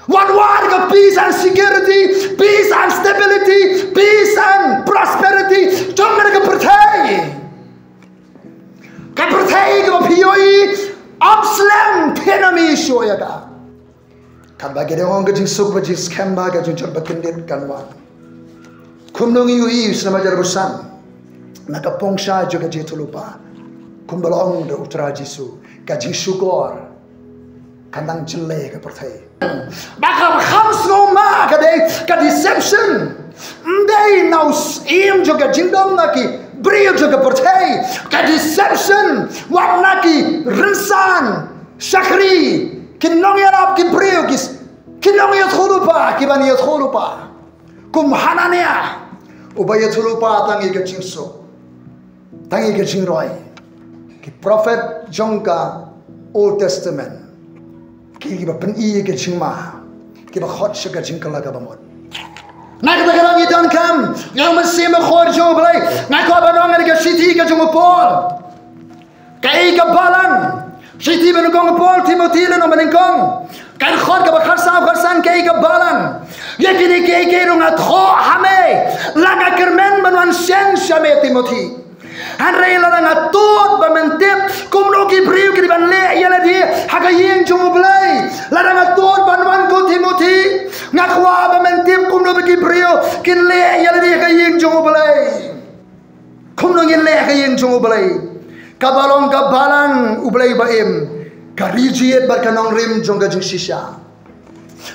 Wan wad ka peace and security, peace and stability, peace and prosperity jong ka pyrthei. Ka pyrthei kaba phi ïohi, ym slem phin ym ïohi shuh ïa ka. Katba ki dang ong ka jingsuk bad jingskhem ba ka jingshah ba kyndit kan wan. Kumno ngi ïohi u snem hajar arphew san na ka pung shai jong ka jingïathuhlypa. Kumba la ong da u Trai Jisu, ka jingshukor kan nang jyllei ha ka pyrthei. Ba ka kham sngewma ka dei ka deception. Ym dei na u syiem jong ka jingdom na ki briew jong ka pyrthei. Ka deception wat na ki rynsan shakri, ki nongïarap, ki briew, ki, ki nongïathuhlypa, ki ban ïathuhlypa. Kum Hananiah, uba ïathuhlypa tang ïa ka jingsuk, tang ïa ka jingroi. Ki prophet jong ka Old Testament, ki, kiba pyni ïa ka jingma, kiba khot sha ka jingkylla kaba mut. Na kata ka daw ngi donkam ïa u Mynsiem Bakhuid jong U Blei. Nga kwah ban ong ïa ka shithi ka jong u Paul. Kaei ka balang? Shithi ba nyngkong Paul Timothy lynnong ba nyngkong, ka dkhot kaba khatsaw khatsan, kaei ka balang? Ïa kine kiei kiei ruh nga thoh ha me la nga kyrmen ban wan shen sha me Timothy. Hynrei lada nga tuid ba men tip kumno ki briew ki dei ban leh ïa lade ha ka ïing jong U Blei, lada nga tuid ban wan ko Timothy, nga kwah ba men tip kumno ba ki briew kin leh ïa lade ha ka ïing jong U Blei. Kumno ngin leh ha ka ïing jong U Blei? Kaba long ka balang U Blei ba im ka ri jied bad ka nongrim jong ka jingshisha.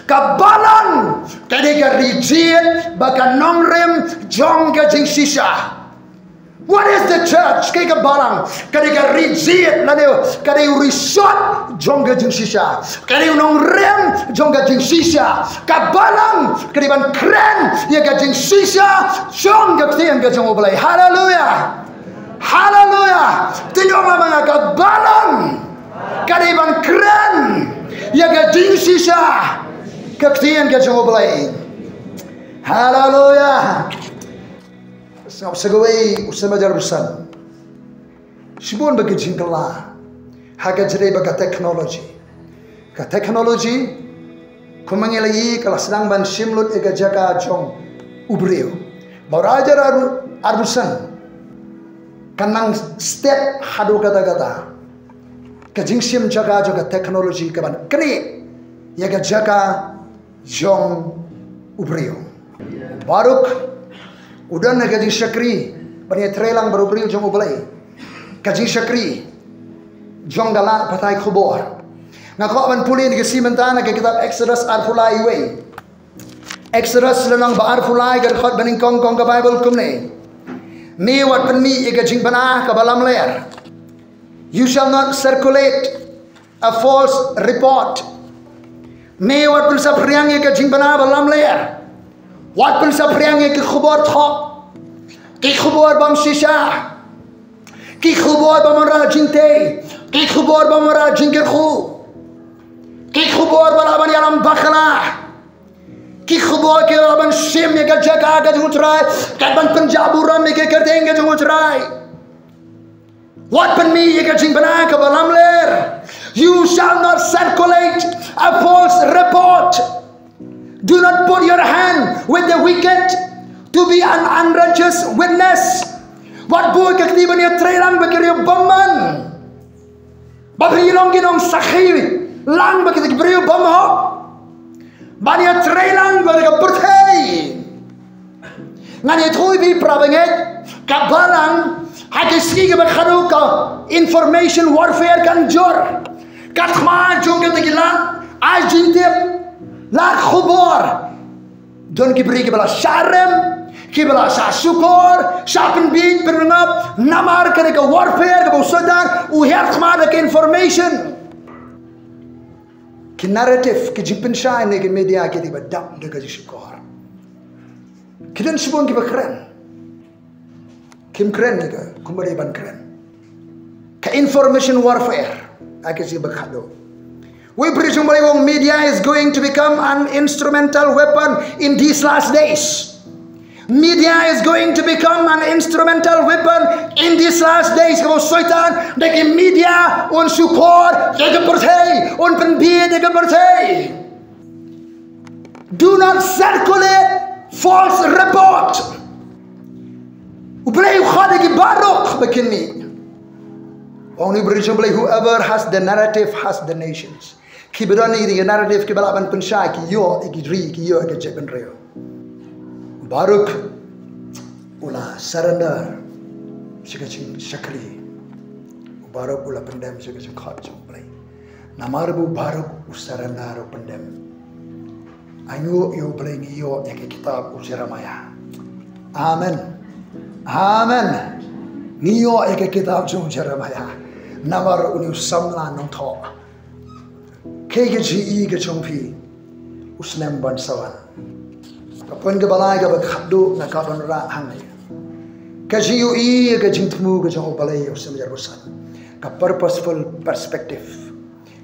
Ka balang ka dei ka ri jied bad ka nongrim jong ka jingshisha. What is the church? Kaei ka balang? Ka dei ka ri jied lane ka dei u rishot jong ka jingshisha. Ka dei u nongrim jong ka jingshisha. Ka balang ka dei ban kren ïa ka jingshisha jong ka ktien ka jong U Blei. Haleluya. Haleluya. Te ïoh ma nga ka balang ka dei ban kren ïa ka jingshisha ka ktien ka jong U Blei. Haleluya. Sngap sa kawei u snem hajar arphew san. Shibun ba ki jingkylla ha ka jingdei ba ka technology. Ka technology, kumba ngi la ïohi, ka la sdang ban shim lut ïa ka jaka jong u briew. Ba u hajar arphew san kan nang stet haduh katta katta. Ka jingshim jaka jong ka technology ka ban knieh ïa ka jaka jong u briew. Baruk u don ha ka jingshakri ban ïatreilang bad u briew jong U Blei. Ka jingshakri jong ka lad pathai khubor. Nga kwah ban pule ïa ka shi mynta na ka kitab Exodus arphew lai, wei. Exodus lynnong ba arphew lai, ka dkhot ba nyngkong, ka ong ka Baibl kumne: Me wat pynmih ïa ka jingbna kaba lamler. You shall not circulate a false report. Me wat pynsaphriang ïa ka jingbna ba lamler. Wat pynsaphriang ïa ki khubor thoh, ki khubor bym shisha, ki khubor bym wanrah jingtei, ki khubor bym wanrah jingkyrkhu, ki khubor ba lah ban ïalam bakla, ki khubor ki lah ban shim ïa ka jaka ka jong U Trai, ka ban pynjah burom ïa ka kyrteng ka jong U Trai. Wat pynmih ïa ka jingbna kaba lamler. You shall not circulate a false report. Do not put your hand with the wicked to be an unrighteous witness. Wat buh ka kti ban ïatreilang bad ki briew bymman. Ba phi long ki nongsakhi lang bad ki briew bymhok. Ban ïatreilang bad ka pyrthei. Ngan ïathuh ïa phi para bangeit, ka balang ha ka sngi kaba khadduh ka information warfare kan jur. Ka thma jong kata ki lad ai jingtip, lad khubor. Don ki briew kiba la shah rem, kiba la shah shukor, shah pynbiej pynrngap namar kane ka warfare kaba u Soitan u hiar thma da ka information. Ki narrative, ki jingpynshai na ki media, ki dei ba dap da ka jingshukor. Ki don shibun kiba kren. Kim kren ïa ka kumba dei ban kren. Ka information warfare, ha ka jingbakhadduh. Hynrei u Blei u ong, media is going to become an instrumental weapon in these last days. Media is going to become an instrumental weapon in these last days. Kaba u Soitan da ki media un shukor ïa ka pyrthei, un pynbieit ïa ka pyrthei. Do not circulate false report. U Blei u khot ïa ki baroh ba kin mih. Ong u Blei, whoever has the narrative has the nations. Kiba don ïa ki narrative, kiba lah ban pynshai, ki ïoh ïa ki ri, ki ïoh ïa ka jaitbynriew. U Baruk u la surrender sha ka jingshakri. U Baruk u la pyndem sha ka jingkhot jong u Blei. Namar ba u Baruk u surrender, u pyndem. Ngi ïoh ïa u Blei, ngi ïoh ïa ka kitab u Jeremiah. Amen. Amen. Ngi ïoh ïa ka kitab jong u Jeremiah. Namar une u samla nongthoh. Kaei ka jingïohi ka jong phi? U snem ban sa wan. Ka point kaba lai kaba khadduh nga kwah ban rah hangne. Ka jingïohi ka jingthmu ka jong u Blei, u snem jar busan. Ka purposeful perspective.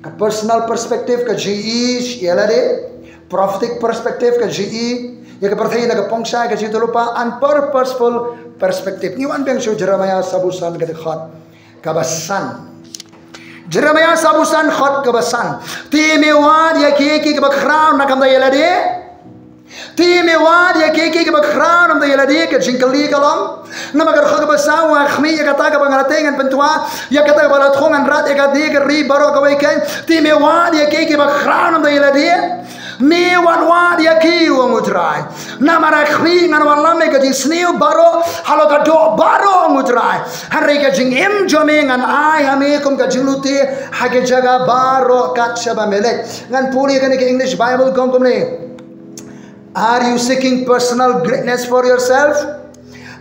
Ka personal perspective, ka jingïohi ïa lade. Prophetic perspective, ka jingïohi ïa ka pyrthei na ka pongshai, ka jingïohi lypa, and purposeful perspective. Ngi wan biang sha u Jeremiah sabusan ka dkhot kaba san. Jeremiah sabusan, dkhot kaba san. Te me wad ïa kiei kiei kiba khraw na ka bynta ïa lade. Te me wad ïa kiei kiei kiba khraw na ka bynta ïa lade, ka jingkylli ka long. Namar ka dkhot kaba saw, nga khmih ïa kata kaba nga la tei, ngan pyntwa ïa kata kaba la thung, ngan rat ïa kane ka ri baroh kawei keiñ. Te me wad ïa kiei kiei kiba khraw na ka bynta ïa lade. Me wat wad ïa ki, ong u Trai. Namar nga khmih, ngan wallam ïa ka jingsniew baroh halor ka doh baroh, ong u Trai. Hynrei ka jingim jong me ngan ai ha me kum ka jinglute ha ki jaka baroh kat shaba me leit. Ngan pule ïa kane ka English Bible kum kumne. Are you seeking personal greatness for yourself?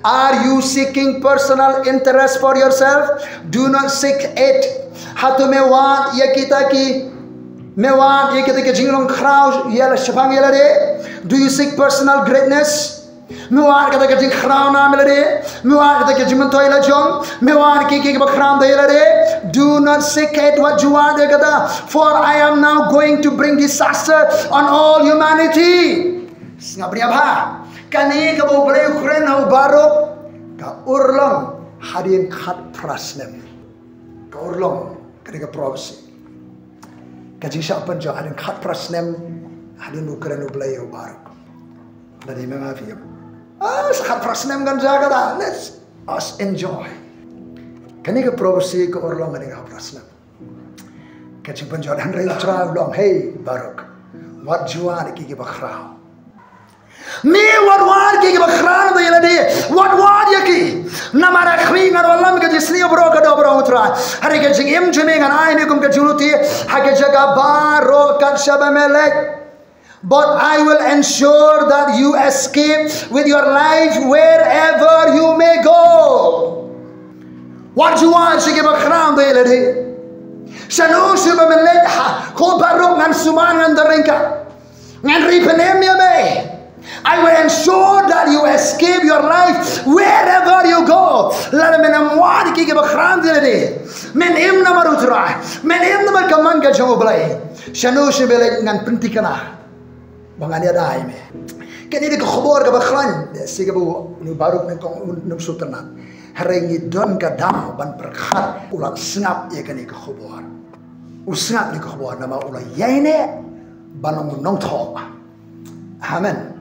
Are you seeking personal interest for yourself? Do not seek it. Hato me wad ïa kita ki, me wad ïa kita ki jinglong khraw ïa la shaphang ïa lade? Do you seek personal greatness? Me wad kata ka jingkhraw nam ïa lade? Me wad kata ka jingmyntoi lajong? Me wad kiei kiei kiba khraw nam ïa lade? Do not seek it. Wat ju wad ïa kata. For I am now going to bring disaster on all humanity. Sngap ïa bha. Kane kaba u Blei u kren ha u Baruk, ka urlong hadien khatphra snem. Ka urlong, kane ka prophecy. Ka jingshah pynjot hadien khatphra snem, hadien u kren u Blei ha u Baruk. Lada me nga phi ïa, ah, sa khatphra snem kan jia kata. Let's us enjoy. Kane ka prophecy ka urlong hadien khatphra snem. Ka jingpynjot, hynrei u Trai u ong, hei Baruk, wat ju wad ïa kiei kiba khraw. Me wat wad ïa kiei kiba khraw na ka bynta ïa lade. Wat wad ïa ki. Namar nga khmih, ngan wallam ïa ka jingsniew baroh ka doh baroh, ong u Trai. Hynrei ka jingim jong me ngan ai ha me kum ka jinglute ha ki jaka baroh kat shaba me leit. But I will ensure that you escape with your life wherever you may go. Wat ju wad ïa kiei kiba khraw na ka bynta ïa lade. Shano shuh ba men leit, ha, ko Baruk, ngan sumar, ngan da ryngkat. Ngan ri pynim ïa me. I will ensure that you escape your life wherever you go. Lada men ym wad ïa kiei kiba khraw na ka bynta ïa lade, men im namar u Trai, men im namar ka mon ka jong u Blei, shano shuh ba leit, ngan pynthikna ba ngan ïada ïa me. Kane dei ka khubor kaba khlaiñ, dei shi kaba u Baruk nyngkong um sngewtynnat. Hynrei ngi don ka daw ban pyrkhat, u la sngap ïa kane ka khubor. U sngap ïa ka khubor namar u la ïaineh ban long u nongthoh. Amen.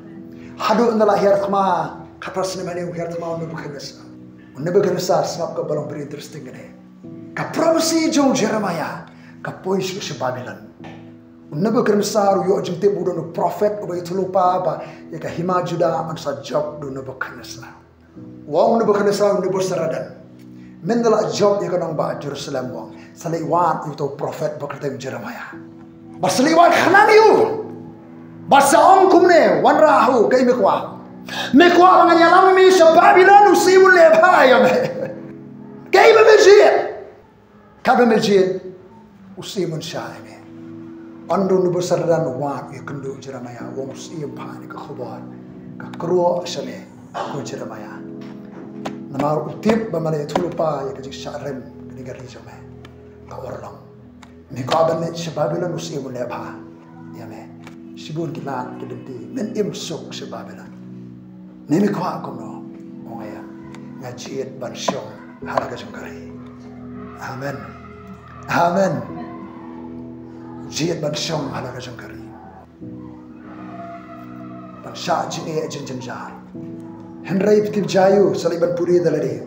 Haduh ynda la hiar thma, khatphra snem hangne u hiar thma u Nebuchadnezzar. U Nebuchadnezzar, sngap, kaba long very interesting kane. Ka prophecy jong u Jeremiah ka poi sha, sha Babilon. U Nebuchadnezzar u ïoh jingtip u don u prophet uba ïathuhlypa ba ïa ka hima Judah un sa jop da u Nebuchadnezzar. U ong u Nebuchadnezzar, u Nebusaradan, men da la jop ïa ka nongbah Jerusalem, u ong, sa leit wad ïa uta u prophet ba kyrteng Jeremiah. Bad sa leit wad khnang ïa u. Bad sa ong kumne, wanrah ha u, kaei me kwah? Me kwah ba ngan ïalam ïa me sha Babilon? U Syiem un leh bha ïa me. Kaei ba me jied? Katba me jied, u Syiem un shah ïa me. Ynda u Nebuchadnezzar u wad ïa u kynduh Jeremiah, u ong, u syiem bha ïa ka khubor, ka kyrwoh shane ko Jeremiah. Namar u tip ba me la ïathuhlypa ïa ka jingshah rem kane ka ri jong me, ka urlong. Me kwah ban leit sha Babilon, u syiem u leh bha ïa me. Shibun ki lad ki lynti men im suk sha Babilon. Ne me kwah kumno? Ong ïa nga, jied ban shong ha la ka jong ka ri. Amen. Amen. Jied ban shong ha la ka jong ka ri. Ban shah jingeh jingjynjar. Hynrei phi tip, Jairus, sa leit ban pule da lade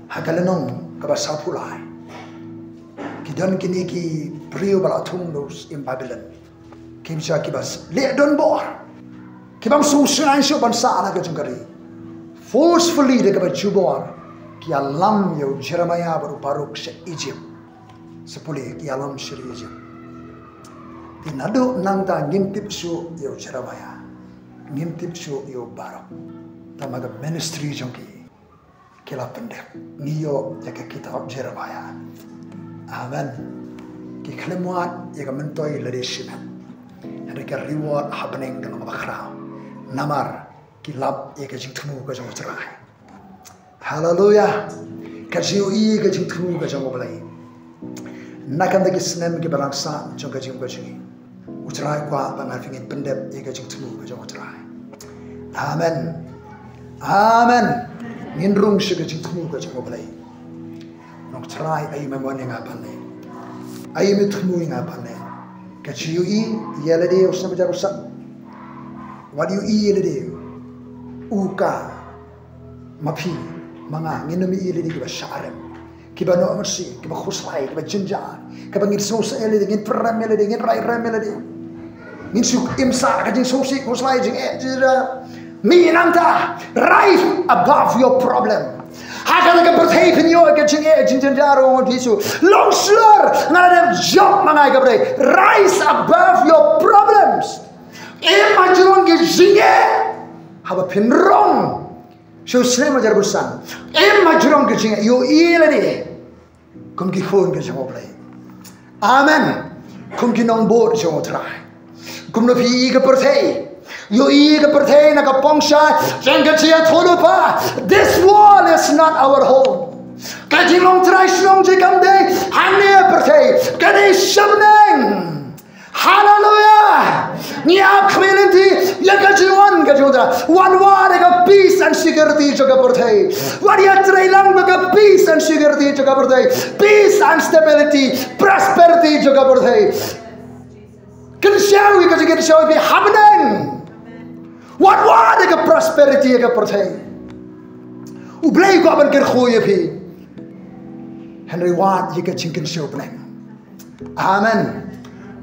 ha ka lynnong kaba sawphew lai. Ki don kine ki briew ba la thung da u syiem Babilon. Ki bym sha, kiba leh donbor, ki bym sngewsynei shuh ban sah ha la ka jong ka ri. Forcefully, da kaba jubor, ki ïalam ïa u Jeremiah bad u Baruk sha Egypt. Sa pule, ki ïalam sha Egypt. Te naduh nangta ngim tip shuh ïa u Jeremiah, ngim tip shuh ïa u Baruk. Tangba ka ministry jong ki, ki la pyndep. Ngi ïoh ïa ka kitab Jeremiah. Amen. Ki khlem wad ïa ka myntoi lade shimet, hynrei ka reward ha bneng ka long kaba khraw, namar ki lap ïa ka jingthmu ka jong U Trai. Haleluya. Ka jingïohi ïa ka jingthmu ka jong U Blei. Na ka bynta ki snem kiba dang sah jong ka jingim ka jong ngi, U Trai u kwah ba nga bad phi ngin pyndep ïa ka jingthmu ka jong U Trai. Amen. Amen. Ngin rung sha ka jingthmu ka jong U Blei. Nongtrai, aïu me mon ïa nga ban leh? Aïu me thmu ïa nga ban leh? Ka jingïohi ïa lade, u snem hajar u sah. Wat ïohi ïa lade. U, ka, ma phi, ma nga, ngin ym ïohi ïa lade kiba shah rem, kiba noh mynsiem, kiba khuslai, kiba jynjar, kiba ngin sngewsih ïa lade, ngin pynrem ïa lade, ngin rai rem ïa lade. Ngin shu im sah ka jingsngewsih, khuslai, jingeh, jynjar. Mih nangta, rise above your problem. Ha kane ka pyrthei phin ïoh ka jingeh jingjynjar, ong U Jisu. Long shlur, nga la dep jop ma nga ïa ka pyrthei. Rise above your problems. Im hajrong ki jingeh haba phin rung sha u snem hajar bunsien. Im hajrong ki jingeh, ïohi lade kum ki khun ki jong U Blei. Amen. Kum ki nongbud jong U Trai. Kumno phi ïohi ïa ka pyrthei? Ïohi ïa ka pyrthei na ka pongshai jong ka jingïathuhlypa. This world is not our home. Ka jinglong trai shnong jong ngi kam dei hangne ha pyrthei, ka dei sha bneng. Haleluya. Ngi ap khmih lynti ïa ka jingwan ka jong U Trai. Wat wad ïa ka peace and security jong ka pyrthei. Wat ïatrei lang bad ka peace and security jong ka pyrthei. Peace and stability, prosperity jong ka pyrthei. Kynshew ïa ka jingkynshew ïa phi ha bneng. Wat wad ïa ka prosperity ïa ka pyrthei. U Blei u kwah ban kyrkhu ïa phi. Hynrei wad ïa ka jingkynshew bneng. Amen.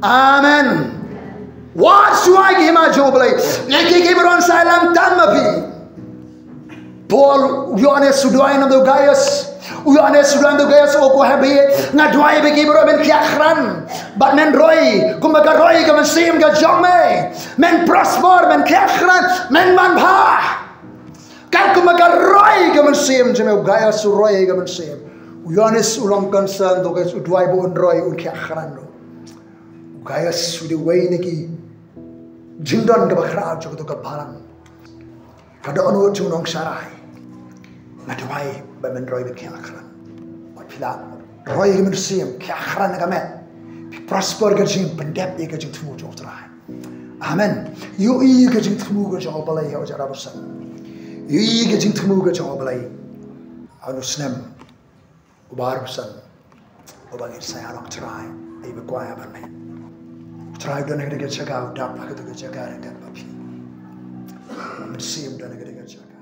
Amen. Wat shuwa ïa ki hima jong U Blei. Ïa ki, ki baroh sa ïalam tam ma phi. Paul, u Ïoannis u duwai na u Gaius. U Ïoannis u duwai na u Gaius, u ong, ko hynrei nga duwai ba ki baroh men khiah krat bad men roi kumba ka roi ka mynsiem ka jong me. Men prosper, men khiah krat, men manbha. Kat kumba ka roi ka mynsiem jong me. U Gaius u roi ka mynsiem. U Ïoannis u long concern, u Gaius u duwai ba un roi, un khiah krat ruh. U Gaius u dei uwei na ki jingdon kaba khraw jong kato ka balang. Ka dohnud jong u nongsharai. Nga duwai ba men roi, men khiah krat. Wat phi lah roi ka mynsiem, khiah krat na ka met. Phi prosper ka jingim, pyndep ïa ka jingthmu jong U Trai. Amen. Ïohi ïa ka jingthmu ka jong U Blei ha u hajar arphew san. Ïohi ïa ka jingthmu ka jong U Blei ha u snem uba arphew san, uba ngin sa ïa long Trai, ai ba kwah ïa ban leh. Trai don ha kata ka jaka, u dap ha kata ka jaka, ha kata ka jaka. Mynsiem don ha kata ka jaka.